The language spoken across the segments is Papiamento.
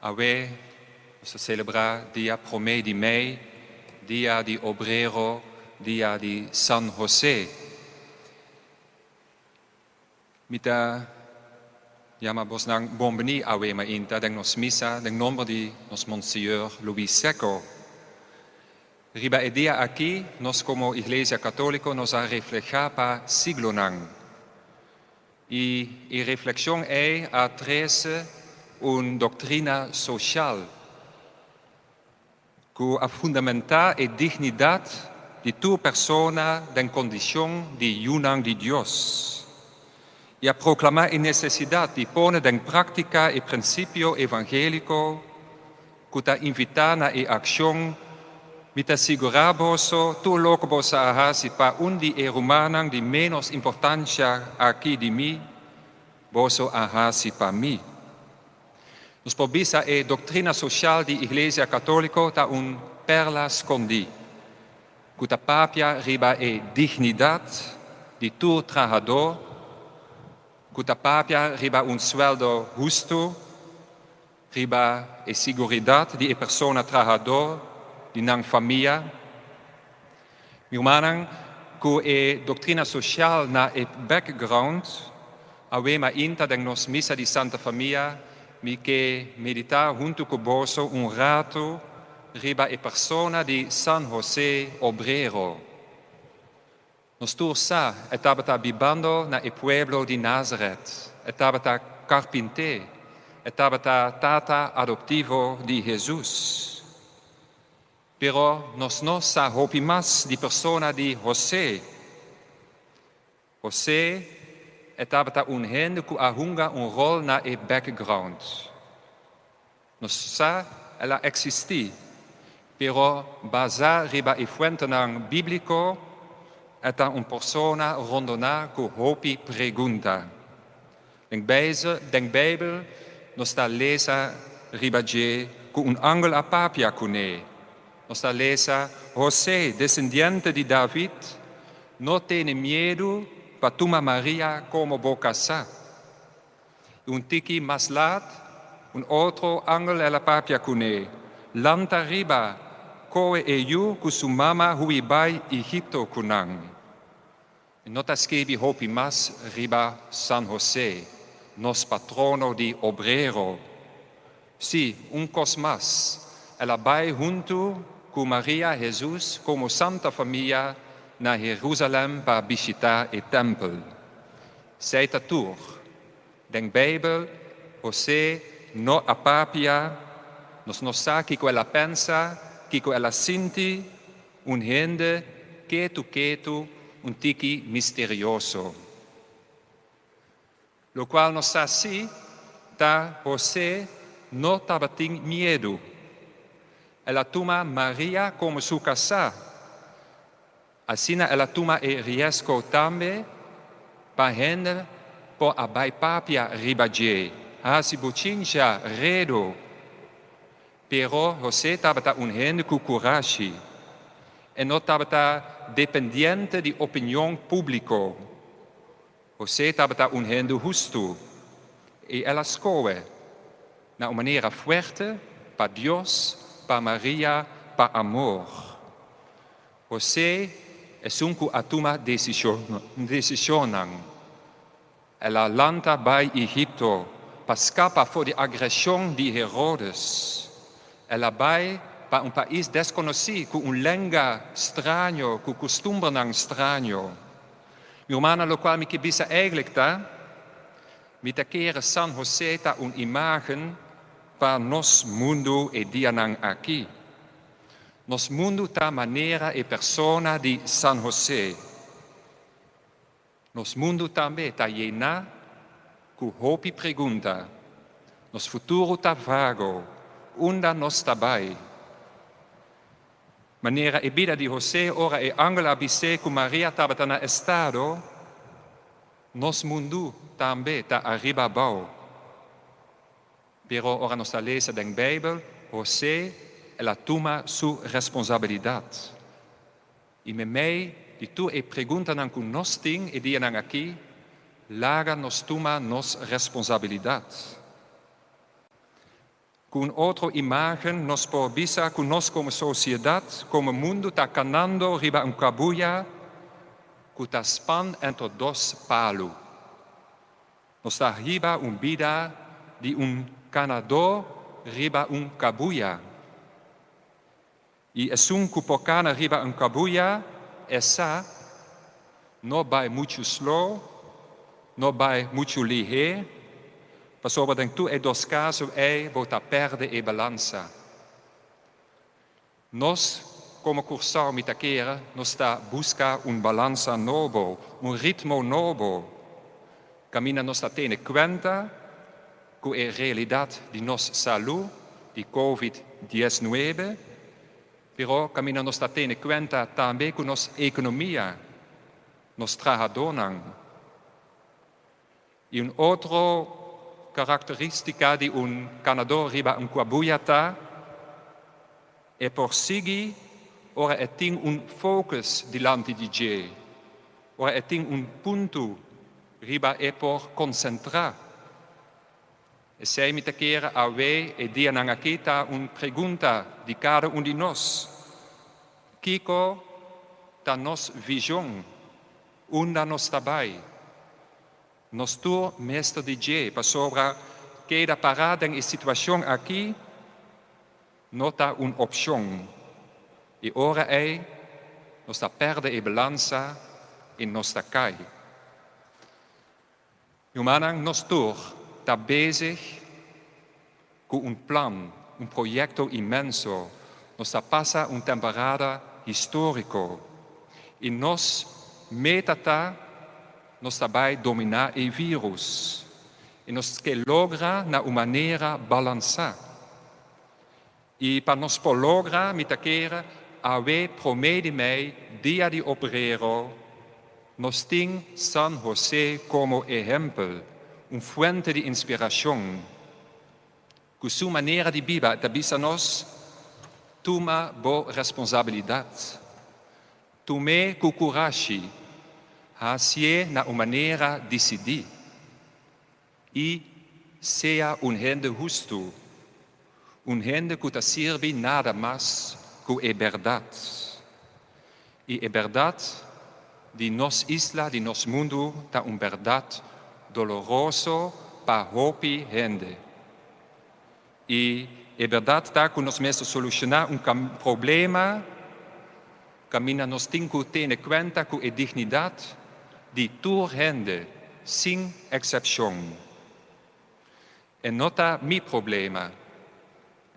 Awe nos ta selebrá dia promé di mei, dia di obrero, dia di San José. Mi ta yama bosnan bonbiní awe mainta den nos misa den nomber di nos Monsignor Luis Secco. Riba e dia aki nos komo Iglesia Katóliko nos a reflehá pa siglonan. I e reflekshon ei a trese un doktrina soshal ku a fundamentá e dignidat di tur persona den kondishon di yunan di Dios i a proklamá e nesesidat di pone den práktika e prinsipio evangéliko ku ta invitá na e akshon, Mi ta sigurá boso, tur loke boso a hasi pa un di e rumannan di ménos importansha aki di mi, boso a hasi pa mi. Nos por bisa e doktrina soshal di Iglesia Katóliko ta un perla skondí, ku ta papia riba e dignidat di tur trahadó, ku ta papia riba un suèldo hustu, Riba e siguridat di e persona trahadó, di nan famia. Mi rumannan, ku e doktrina sosial na e background, awe mainta den nos misa di Santa Famia mi ke meditá huntu ku boso un ratu riba e persona di San José Obrero. Nos tur sa, e tabata bibando na e pueblo di Nazaret, e tabata karpinté, e tabata tata adoptivo di Hesus. Pero nos no sa hopi mas di persona di Hosé. Hosé e tabata un hende ku a hunga un ròl na e background. Nos sa el a eksistí, pero basá riba e fuentenan bíbliko, e ta un persona rondoná ku hopi pregunta. Den den Beibel nos ta lesa riba dje ku un angel a papia kuné. Nos ta lesa, Hosé, desendiente di David, no tene miedu pa tuma Maria komo bo kasá. I un tiki mas lat, un otro angel el a papia kuné, Lanta riba, kohe e yu ku su mama hui bai Egipto ku nan. E no ta skibi hopi mas riba San Hosé, nos patrono di obrero. Sí, un kos mas, el a bai huntu ku Maria Hesus komo Santa Famia na Herusalèm pa bishitá e tèmpel. Esei ta tur. Den Beibel, Hosé no a papia, nos no sa kiko el a pensa, kiko el a sinti, un hende ketu ketu, un tiki misterioso. Lokual nos sa sí ta Hosé no tabatin miedu. El a tuma Maria komo su kasá. Asina el a tuma e riesgo tambe pa hende por a bai papia riba dje, hasi bochincha, redo. Pero Hosé tabata un hende ku kurashi. E no tabata dependiente di opinion públiko. José tabata un hende hustu, i el a skohe na un manera fuerte pa Dios, pa Maria, pa amor. José esun ku a tuma desishonnan. El a lanta bai Egipto pa skapa for di agreshon di Herodes. El a bai pa un pais deskonosí ku un lenga straño, ku kustumbernan straño. Mi rumannan, lokual mi ke bisa eigentlik ta, mi ta kere San Hosé ta un imágen pa nos mundu e dianan aki. Nos mundu ta manera e persona di San Hosé. Nos mundu tambe ta yená ku hopi pregunta. Nos futuro ta vago, unda nos ta bai? Manera e bida di Hosé ora e angel a bis'é ku Maria tabata na estado, nos mundu tambe ta ariba abou. Pero ora nos ta lesa den Beibel, Hosé el a tuma su responsabilidat. I meimei di tur e preguntanan ku nos tin e dianan akí, laga nos tuma nos responsabilidat. Ku un otro imágen nos por bisa ku nos komo sosiedat, komo mundu ta kanando riba un kabuya ku ta span entre dos palu. Nos ta hiba un bida di un kanadó riba un kabuya. I esun ku por kana riba un kabuya, e sa, no bai muchu slow, no bai muchu lihé, pasobra den tur e dos kaso ei bo ta pèrdè e balansa. Nos komo Kòrsou mi ta kere nos ta buska un balansa nobo, un ritmo nobo, kaminda nos ta tene kuenta ku e realidat di nos salú di Covid 19, pero kaminda nos ta tene kuenta tambe ku nos ekonomia, nos trahadónan. I un otro karakterístika di un kanadó riba un kabuya ta e por sigui ora e tin un focus dilanti di dje, ora e tin un punto riba e por konsentrá. Esei mi ta kere awe e dianan aki ta un pregunta di kada un di nos. Kiko ta nos vishon? Unda nos ta bai? Nos tur mester di dje, pasobra keda pará den e situashon aki no ta un opshon. I ora ei nos ta pèrdè e balansa i nos ta kai. Rumannan, nos tur ta bezig ku un plan, un proyekto inmenso. Nos ta pasa un temporada históriko i nos meta ta nos ta bai dominá e vírùs i nos ke logra na un manera balansá. I pa nos por logra mi ta kere awe promé di mei, Dia di Obrero, nos tin San Hosé komo ehèmpel, un fuente di inspirashon. Ku su manera di biba ta bisa nos, Tuma bo responsabilidat. Tum'é ku kurashi. Hasié na un manera disidí. I sea un hende hustu, un hende ku ta sirbi nada mas ku e bèrdat. I e bèrdat di nos isla, di nos mundu ta un bèrdat doloroso pa hopi hende. I e bèrdat ta ku nos mester solushoná un problema kaminda nos tin ku tene kuenta ku e dignidat di tur hende sin eksepshon. E no ta mi problema,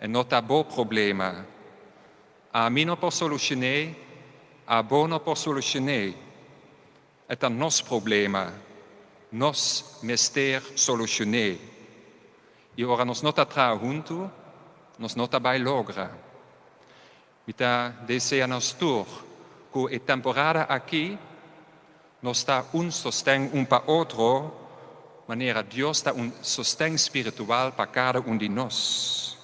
e no ta bo problema. Ami no por solushon'é, abo no por solushon'é. E ta nos problema, nos mester solushon'é. I ora nos no ta traha huntu, nos no ta bai logra. Mi ta desea nos tur ku e temporada aki nos ta un sosten un pa otro manera Dios ta un sosten spiritual pa kada un di nos.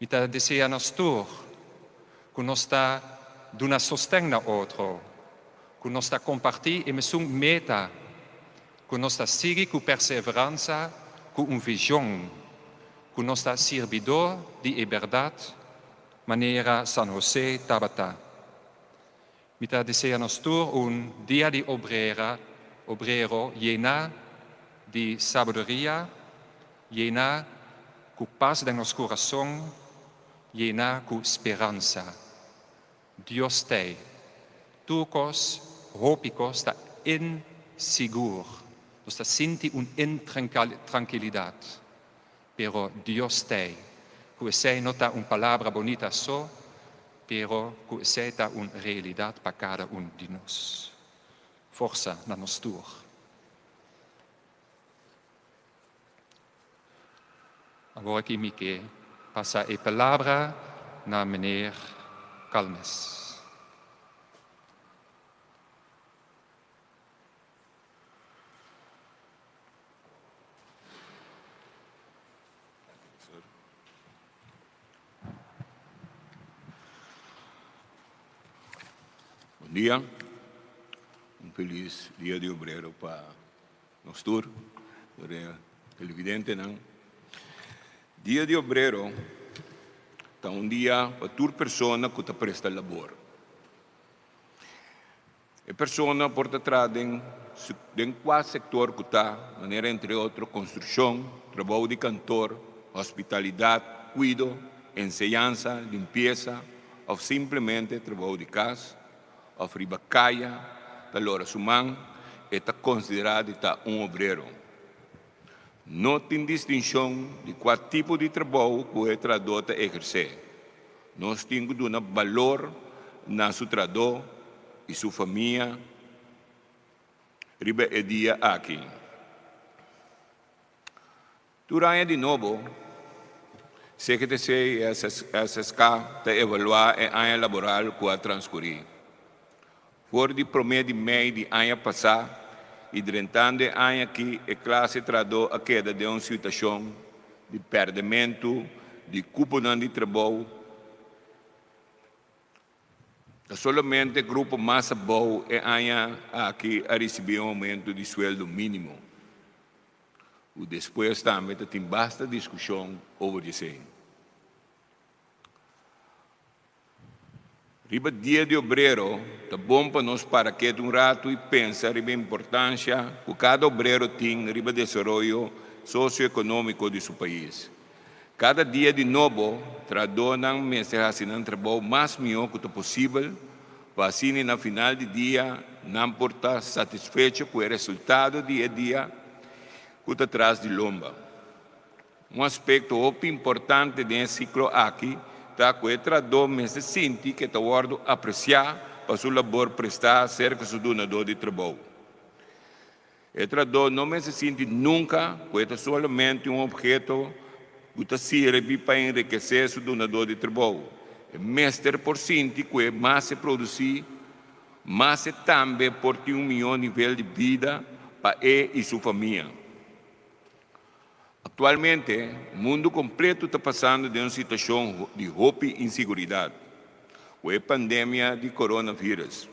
Mi ta desea nos tur ku nos ta duna sosten na otro, ku nos ta kompartí e mesun meta, ku nos ta sigui ku perseveransa ku un vishon, ku nos ta sirbidó di e bèrdat manera San Hosé tabata. Mi ta desea nos tur un Dia di Obrera, Obrero yená di sabiduria, yená ku pas den nos kurason, yená ku speransa. Dios t'ei. Tur kos, hopi kos ta insigur. Nos ta sinti un intrankilidat. Pero Dios t'ei. Ku esei no ta un palabra bonita so, pero ku esei ta un realidat pa kada un di nos. Forsa na nos tur. Awor aki mi ke pasa e palabra na meneer Calmes. Bon dia. Un felis Dia di Obrero pa nos tur, tur e televidentenan. Dia di Obrero ta un dia pa tur persona ku ta presta labor. E persona por ta traha den den kua sektor ku ta, manera entre otro konstrukshon, trabou di kantor, hospitalidat, kuido, enseñansa, limpiesa òf simplemente trabou di kas òf riba kaya ta lora su man, e ta konsiderá di ta un obrero. No tin distinshon di kua tipo di trabou ku e trahadó ta ehersé. Nos tin ku duna balor na su trahadó i su famia riba e dia aki. Tur aña di nobo, CGTC i SSK ta evaluá e aña laboral ku a transkurí. For di promé di mei di aña pasá i drentando e aña aki e klase trahadó a keda den un situashon di pèrdementu di kuponan di trabou. Ta solamente e grupo mas abou e aña aki a risibí un oumento di sueldo mínimo, ku despues tambe ta tin basta diskushon over di esei. Riba Dia di Obrero ta bon pa nos para ketu un ratu i pensa riba e importansha ku kada obrero tin riba desaroyo sosioekonómiko di su pais. Kada dia di nobo, trahadónan mester hasi nan trabou mas mihó ku ta posibel pa asina na final di dia nan por ta satisfecho ku e resultado di e dia ku ta tras di lomba. Un aspekto hopi importante den e siklo aki ta ku e trahadó mester sinti ku e ta wòrdu apresiá pa su labor prestá serka su dunadó di trabou. E trahadó no mester sinti nunka ku e ta solamente un opheto ku ta sirbi pa enrikesé su dunadó di trabou. E mester por sinti ku e mas e produsí, mas e tambe por tin un mihó nivel di bida pa e i su famia. Aktualmente, mundu kompleto ta pasando den un situashon di hopi insiguridat ku e pandemia di coronavirus.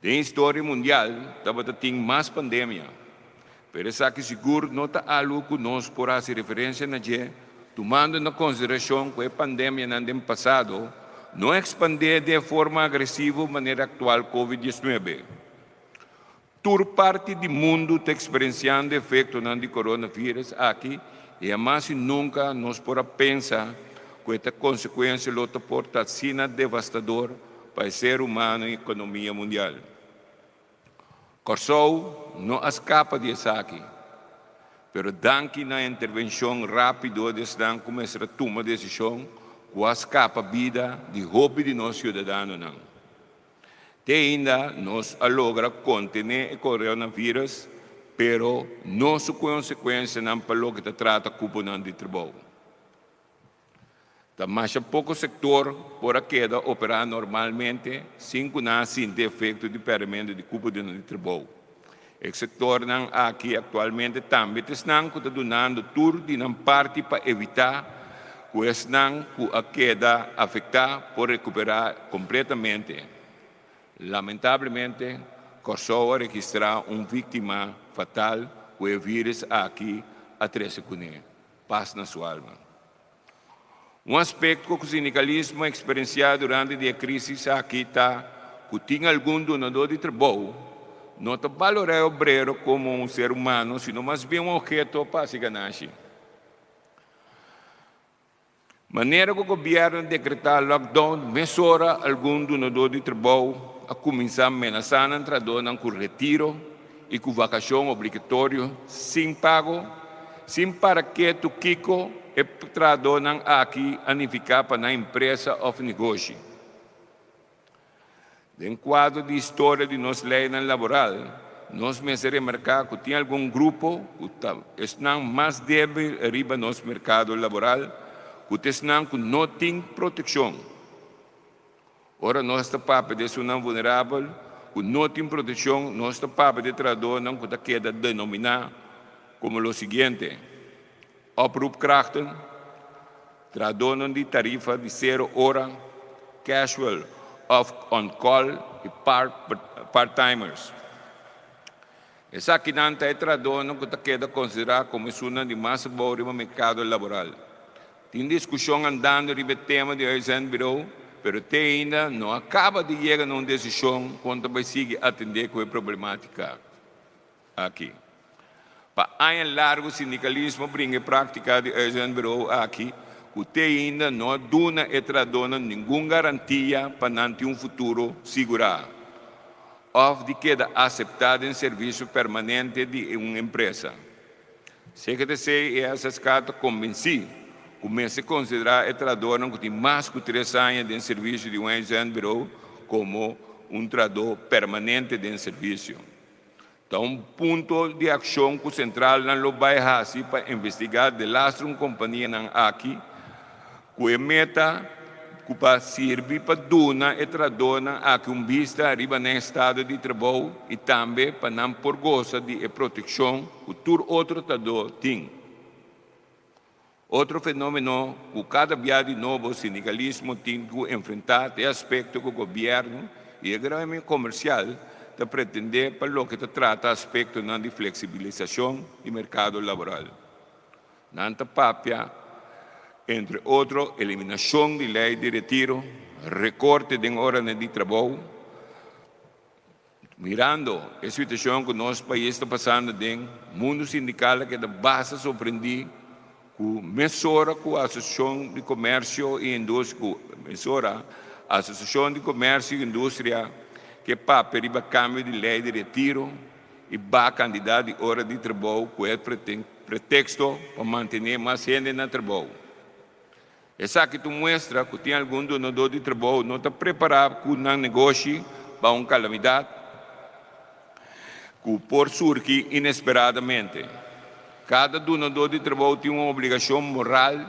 Den historia mundial tabata tin mas pandemia, pero esaki sigur no ta algu ku nos por hasi referensia na dje tumando na konsiderashon ku e pandemianan den pasado no a ekspandé den e forma agresivo manera aktual covid 19. Tur parti di mundu ta eksperensiando efektonan di coronavirus aki i hamas i nunka nos por a pensa ku e ta konsekuensia lo ta por ta asina devastador pa e ser humano i ekonomia mundial. Kòrsou no a skapa di esaki, pero danki na intervenshon rápido di esnan ku mester a tuma desishon ku a skapa bida di hopi di nos siudadanonan. Te ainda nos a logra kontené e coronavirus, pero no su konsekuensianan pa loke ta trata kuponan di trabou. Ta masha poko sektor por a keda operá normalmente sin ku nan a sinti efekto di pèrdimento di kuponan di trabou. E sektornan aki aktualmente tambe ta esnan ku ta dunando tur di nan parti pa evitá ku esnan ku a keda afektá por rekuperá kompletamente. Lamentablemente, Kòrsou a registrá un víktima fatal ku e vírus aki a trese kuné. Pas na su alma. Un aspekto ku sindikalismo a eksperensiá durante di e krísis aki ta ku tin algun dunadó di trabou no ta balorá e obrero komo un ser humano sino mas bien un obheto pa hasi ganashi. Manera ku gobièrnu a dekretá lockdown mesora algun dunadó di trabou a kuminsá menasá nan trahadónan ku retiro i ku vakashon obligatorio sin pago, sin para ketu kiko e trahadónan aki a nifiká pa nan empresa òf negoshi. Den kuadro di historia di nos leinan laboral, nos mester remarká ku tin algun grupo ku ta esnan mas débil riba nos merkado laboral ku ta esnan ku no tin protekshon. Ora nos ta papia di esunnan vulnerabel ku no tin protekshon, nos ta papia di trahadónan ku ta keda denominá komo lo siguiente, oproepkrachten, trahadónan di tarifa di sero ora, casual òf on call i part-timers. Esakinan ta e trahadónan ku ta keda konsiderá komo esunnan di mas abou riba merkado laboral. Tin diskushon andando riba e tema di uitzendbureau, pero te ainda no a kaba di yega na un desishon kon ta bai sigui atendé ku e problemátika aki. Pa aña largu sindikalismo a bringa e práktika di uitzendbureau aki ku te ainda no a duna e trahadónan ningun garantia pa nan tin un futuro sigurá òf di keda aseptá den servisio permanente di un empresa. CGTC i SSK ta konbensí ku mester konsiderá e trahadónan ku tin mas ku tres aña den servisio di un uitzendbureau komo un trahadó permanente den servisio. Ta un punto di akshon ku sentralnan lo bai hasi pa investigá delastro un kompanianan aki ku e meta ku pa sirbi pa duna e trahadónan aki un bista riba nan estado di trabou i tambe pa nan por gosa di e protekshon ku tur otro trahadó tin. Otro fenómeno ku kada bia di nobo sindikalismo tin ku enfrentá ta e aspekto ku gobièrnu i e gremio komersial ta pretendé pa loke ta trata aspektonan di fleksibilisashon di merkado laboral. Nan ta papia, entre otro, eliminashon di lei di retiro, rekorte den oranan di trabou, Mirando e situacion cu nos pais ta pasando aden, mundo sindical a keda basta sorprendí cu mesora cu Asociacion di Comercio y Industria cu mesora Asociacion di Comercio y Industria ke papia riba cambio di ley di retiro y baha cantidad di ora di trabou cu e pretexto pa mantene mas hende na trabou. Esaki ta un muestra ku tin algun dunadó di trabou no ta prepará ku nan negoshi pa un kalamidat ku por surgi inesperadamente. Kada dunadó di trabou tin un obligashon moral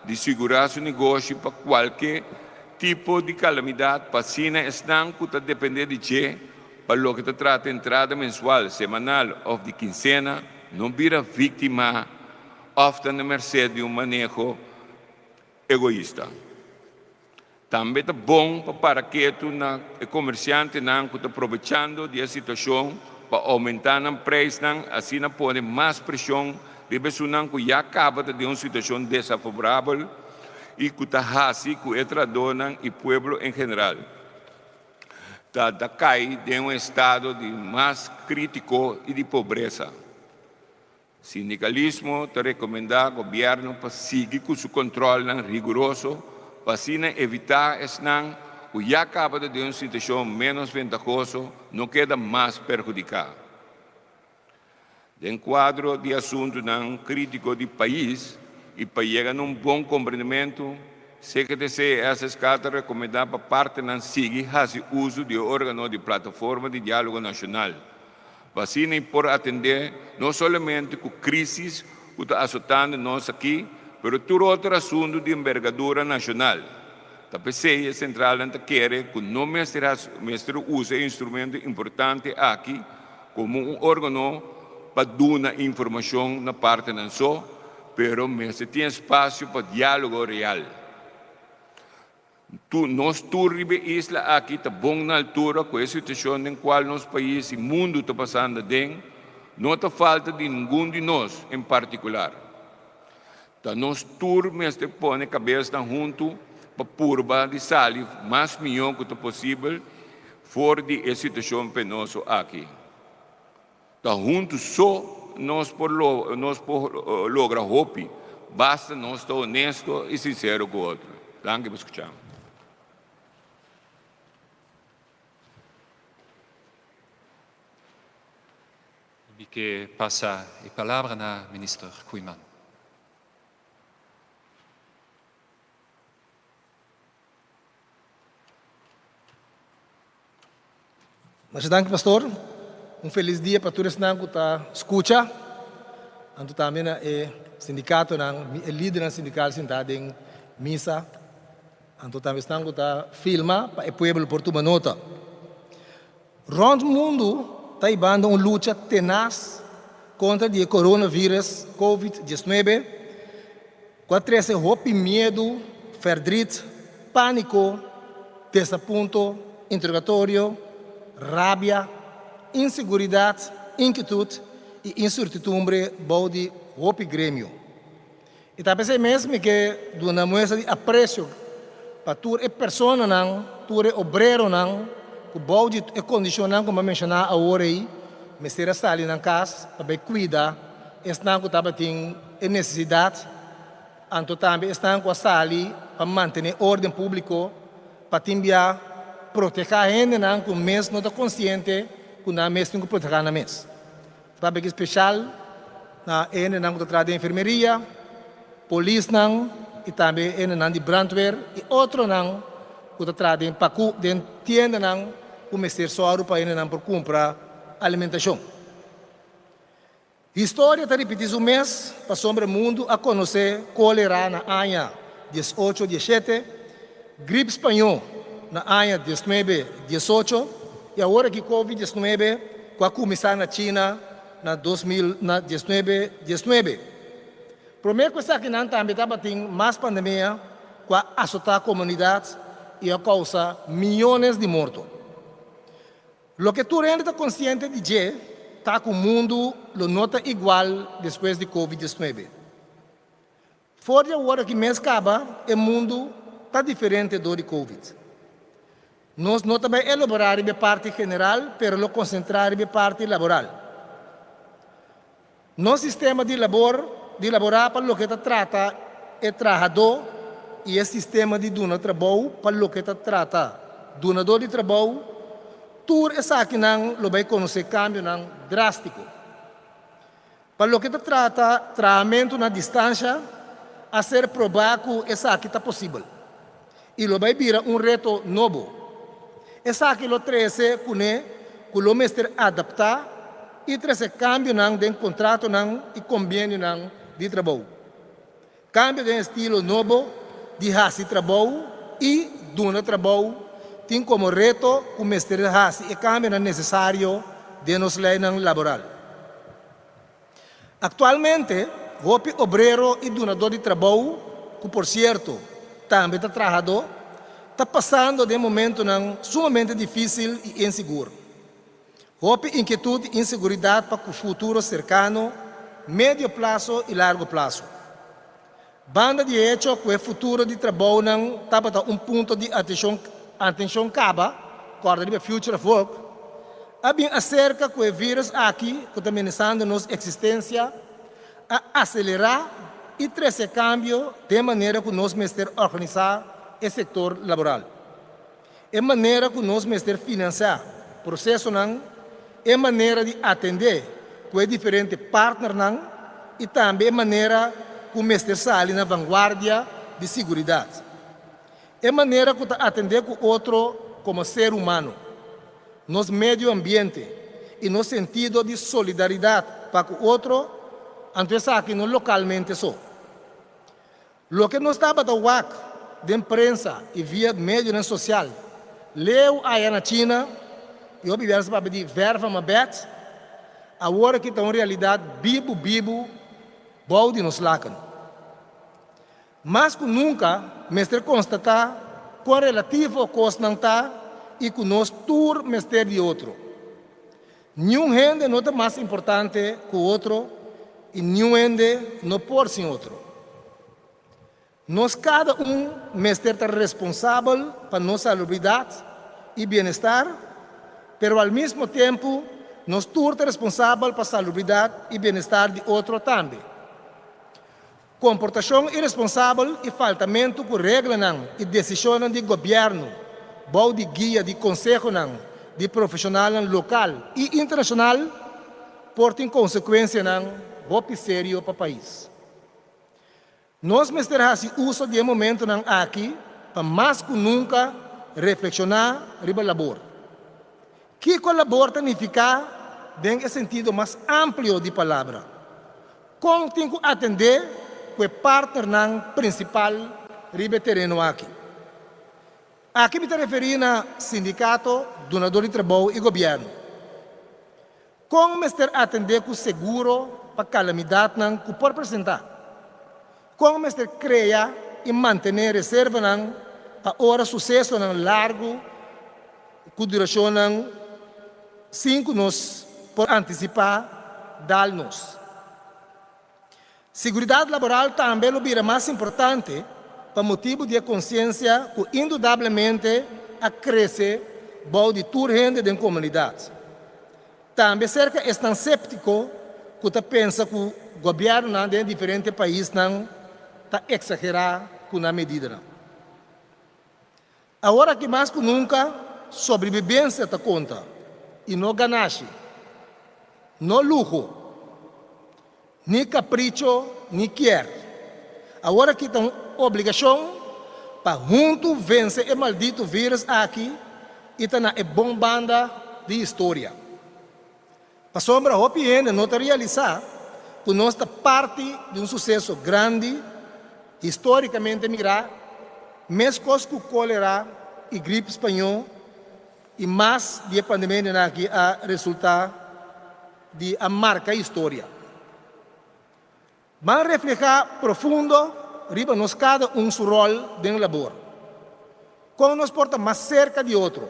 di sigurá su negoshi pa kualke tipo di kalamidat pa asina esnan ku ta dependé di dje pa loke ta trata entrada mensual, semanal òf di kinsena no bira víktima òf ta na mersé di un maneho egoista. Tambe ta bon pa para ketu na e komersiantenan ku ta probechando di e situashon pa oumentá nan preisnan, asina pone mas preshon riba esunnan ku ya kaba ta den un situashon desafaborabel i ku ta hasi ku e trahadónan i pueblo en general ta ta kai den un estado di mas krítiko i di pobresa. Sindikalismo ta rekomendá gobièrnu pa sigui ku su kòntròlnan riguroso pa asina evitá esnan ku ya kaba ta den un situashon ménos ventahoso no keda mas perhudiká. Den kuadro di asuntunan krítiko di pais i pa yega na un bon komprendimentu, CGTC i SSK ta rekomendá pa partenan sigui hasi uso di e órgano di Plataforma di Diálogo Nashonal, Pa asina i por atendé no solamente ku krísis ku ta asotando nos aki, pero tur otro asuntu di embergadura nashonal. Ta p'esei e sentralnan ta kere ku no mester hasi mester usa e instrumento importante aki komo un órgano pa duna informashon na partenan so, pero mester tin espasio pa diálogo real. Tu nos tur riba e isla aki ta bon na altura ku e situashon den kual nos pais i mundu ta pasando aden, no ta falta di ningun di nos en partikular. Ta nos tur mester pone kabesnan huntu pa purba di sali mas mihó ku ta posibel for di e situashon penoso aki. Ta huntu so nos por nos por logra hopi, basta nos ta honesto i sinsero ku otro. Danki pa skucha mi. Mi ke pasa e palabra na Minister Koeiman. Masha danki pastor. Un felis dia pa tur esnan ku ta skucha. Anto tambe na e sindikatonan, e lidernan sindikal sintá den misa. Anto tambe esnan ku ta filma pa e pueblo por tuma nota. Rònt mundu ta hibando un lucha tenas kontra di e coronavirus covid 19 ku a trese hopi miedu, ferdrit, pániko, desapunto, interogatorio, rabia, inseguridat. inkietut i insertidumbre bou di hopi gremio. I ta p'esei mes mi ke duna muestra di apresio pa tur e personanan, tur e obreronan ku bou di e kondishonnan ku mi a menshoná awor ei mester a sali nan kas pa bai kuida esnan ku tabatin e nesesidat, anto tambe esnan ku a sali pa mantené órden públiko pa tin bia protehá hendenan ku mes no ta konsiente ku nan mes tin ku protehá nan mes. Ta beki speshal na e hendenan ku ta traha den enfermeria, polisnan i tambe e hendenan di brandweer i otronan ku ta traha den paku den tiendanan ku mester sòru pa hendenan por kumpra alimentashon. Historia ta ripití su mes pasobra mundu a konosé kólera na aña 18 17, grip spañó na aña 19 18 i awor aki covid 19 ku a kuminsá na China na 2019 19. Promé ku esakinan tambe tabatin mas pandemia ku a asotá komunidat i a kousa miónes di morto. Loke tur hende ta konsiente di dje ta ku mundu lo no ta igual despues di covid 19. For di awor aki mes kaba e mundu ta diferente dor di covid. Nos no ta bai elaborá riba e parti general pero lo konsentrá riba e parti laboral. Nos sistema di labor di laborá pa loke ta trata e trahadó i e sistema di duna trabou pa loke ta trata dunadó di trabou, tur esakinan lo bai konosé kambionan drástiko. Pa loke ta trata trahamentu na distansha, a ser probá ku esaki ta posibel i lo bai bira un reto nobo. Esaki lo trese kuné ku lo mester adaptá i trese kambionan den kontratonan i kombenionan di trabou. Kambio den estilo nobo di hasi trabou i duna trabou tin komo reto ku mester hasi e kambionan nesesario den nos leinan laboral. Aktualmente hopi obrero i dunadó di trabou, ku por sierto tambe ta trahadó, ta pasando den momentonan sumamente difísil i insigur. Hopi inkietut i inseguridat pa ku futuro serkano, medio plaso i largo plaso. Banda di e hecho ku e futuro di trabounan tabata un punto di atenshon atenshon kaba, kòrda riba Future of Work, a bin aserka ku e vírus aki ku ta menesando nos eksistensia a aselerá i trese kambio den manera ku nos mester organisá e sektor laboral. E manera ku nos mester finansiá prosesonan, e manera di atendé ku e diferente partnernan i tambe e manera ku mester sali na vanguardia di siguridat. E manera ku ta atendé ku otro komo ser humano, nos medio ambiente i nos sentido di solidaridat pa ku otro, anto esaki no lokalmente so. Loke nos tabata wak den prensa i via medionan sosial leu aya na China, i hopi biaha sa papia di ver van mijn bed, awor aki ta un realidat bibu bibu bou di nos laken. Mas ku nunka mester konstatá kon relativo kosnan ta i ku nos tur mester di otro. Niun hende no ta mas importante ku otro i niun hende no por sin otro. Nos kada un mester ta responsabel pa nos salubridat i bienestar, pero al mismo tempu nos tur ta responsabel pa salubridat i bienestar di otro tambe. Komportashon iresponsabel i faltamentu ku reglanan i desishonnan di gobièrnu bou di guia di konsehonan di profeshonalnan lokal i internashonal por tin konsekuensianan hopi serio pa pais. Nos mester hasi uso di e momentunan aki pa mas ku nunka reflekshoná riba labor. Kiko labor ta nifiká den e sentido mas amplio di palabra? Kon tin ku atendé ku e partnernan prinsipal riba e tereno aki? Aki mi ta referí na sindikato, dunadó di trabou i gobièrnu. Kon mester atendé ku seguro pa kalamidatnan ku por presentá? Kon mester krea i mantené reservanan pa ora susesonan largu ku durashonnan sin ku nos. por antisipá dal nos. Siguridat laboral tambe lo bira mas importante pa motibu di e konsiensia ku indudablemente a krese bou di tur hende den komunidat. Tambe serka esnan séptiko ku ta pensa ku gobièrnunan den e diferente paisnan ta eksagerá ku nan medidanan. Awor aki mas ku nunka sobrebibensia ta konta i no ganashi, no luho, ni kapricho ni kier. Awor aki ta un obligashon pa huntu vense e maldito virus aki i ta na e bon banda di historia. Pasobra hopi hende no ta realisá ku nos ta parti di un suseso grandi, histórikamente mirá, meskos ku kólera i grip spañó i mas di e pandemianan aki a resultá di a marka historia. Ban reflehá profundo riba nos kada un su ròl den labor. Kon nos por ta mas serka di otro,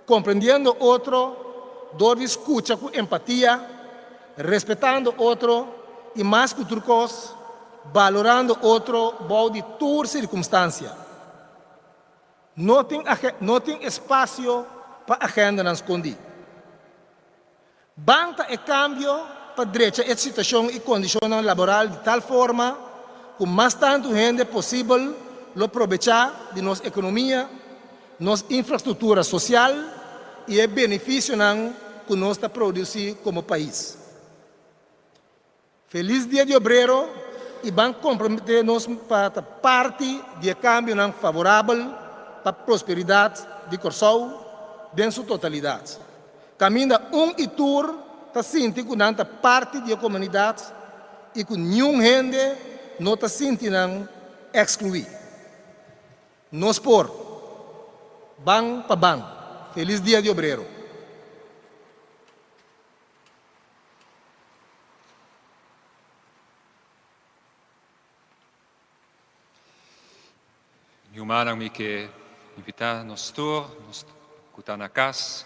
komprendiendo otro dor di skucha ku empatia, respetando otro i mas ku tur kos, balorando otro bou di tur sirkunstansia. No tin no tin espasio pa agendanan skondí. Ban ta e kambio pa drecha e situashon i kondishonnan laboral di tal forma ku mas tantu hende posibel lo probechá di nos ekonomia, nos infrastruktura sosial i e benefisionan ku nos ta produsí komo pais. Felis Dia di Obrero i ban komprometé nos pa ta parti di e kambionan favorabel pa prosperidat di Kòrsou den su totalidat, kaminda un i tur ta sinti ku nan ta parti di e komunidat i ku niun hende no ta sinti nan ekskluí. Nos por. Ban pa ban. Felis Dia di Obrero. Mi humannan mi ke invitá nos tur, nos ku ta na kas,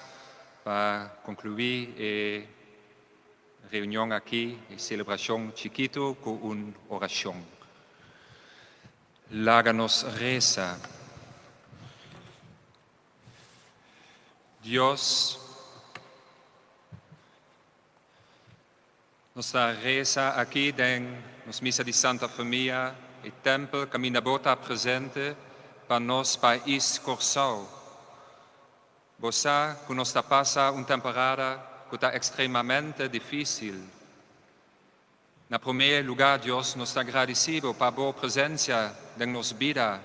pa konkluí e reunion aki, e selebrashon chikitu ku un orashon. Laga nos resa. Dios, nos ta resa aki den nos misa di Santa Famia, e tempel caminda Bo ta presente pa nos pais Corsou. Bo sa cu nos ta pasa un temporada cu ta extremamente dificil. Na promé lugá, Dios, nos ta gradisí Bo pa Bo presensia den nos bida.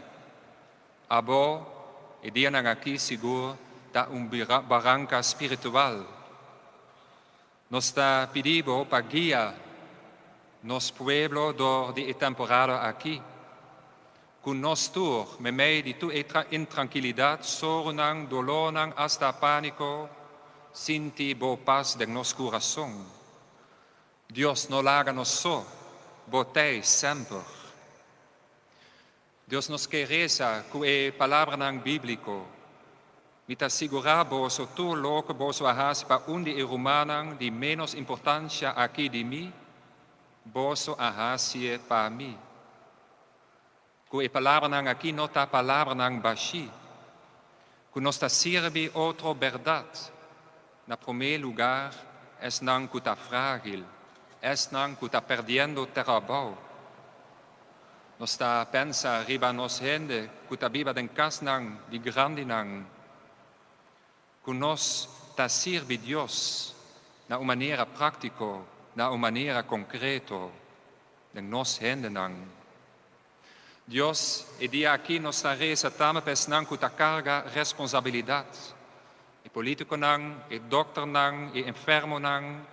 Abo, e dianan akí sigur ta un baranka spiritual. Nos ta pidi Bo pa guia nos pueblo dor di e temporada akí. Ku nos tur, meimei di tur e intrankilidat, sorunan, dolornan, asta pániko, sinti Bo pas den nos kurason. Dios no laga nos so, Bo t'ei semper. Dios nos ke resa ku e palabranan bíbliko, Mi ta sigurá boso tur loke boso a hasi pa un di e rumannan di ménos importansha aki di mi, boso a hasié pa mi. Ku e palabranan aki no ta palabranan bashí, ku nos ta sirbi otro bèrdat, na promé lugar esnan ku ta frágil, esnan ku ta pèrdiendo trabou. Nos ta pensa riba nos hende ku ta biba den kasnan di grandinan, ku nos ta sirbi Dios na un manera práktiko, na un manera konkreto den nos hendenan. Dios, e dia aki nos ta resa tambe pa esnan ku ta karga responsabilidat, e polítikonan, e dòkternan, e enfermonan,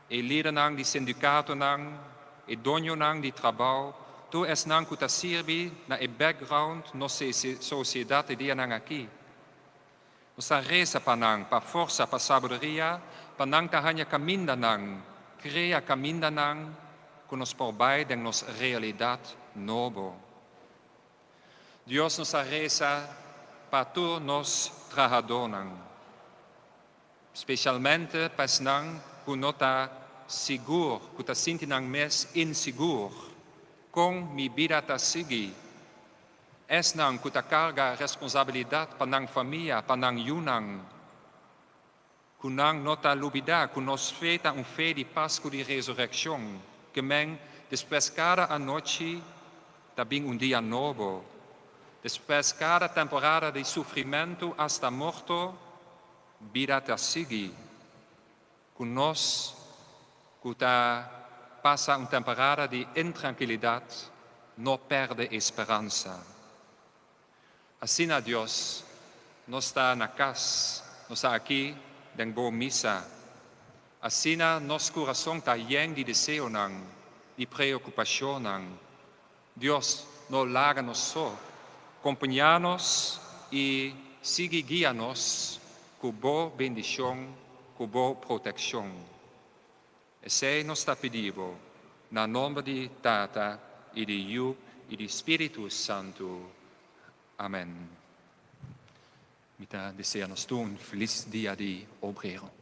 e lidernan di sindikatonan, e doñonan di trabou, tur esnan ku ta sirbi na e background nos sosiedat e dianan aki. Nos ta resa pa nan, pa forsa, pa sabiduria, pa nan ta haña kamindanan, krea kamindanan ku nos por bai den nos realidat nobo. Dios nos ta resa pa tur nos trahadónan, spesialmente pa esnan ku no ta sigur, ku ta sinti nan mes insigur, kon mi bida ta sigui. Esnan ku ta karga responsabilidat pa nan famia, pa nan yunan, ku nan no ta lubidá ku nos fe ta un fe di Pasku di Resurekshon, ke men despues kada anochi ta bin un dia nobo, despues kada temporada di sufrimentu asta morto, bida ta sigui. Ku nos ku ta pasa un temporada di intrankilidat no pèrdè e speransa. Asina Dios, nos ta na kas, nos ta aki den bo misa. Asina nos kurason ta yen di deseonan, di preokupashonnan. Dios, no laga nos so. Kompañá nos i sigui guia nos ku bo bendishon, ku bo protekshon. Esei nos ta pidi bo, na nòmber di Tata i di Yu i di Spiritu Santu. Amèn. Mi ta deseá nos tur un felis Dia di Obrero.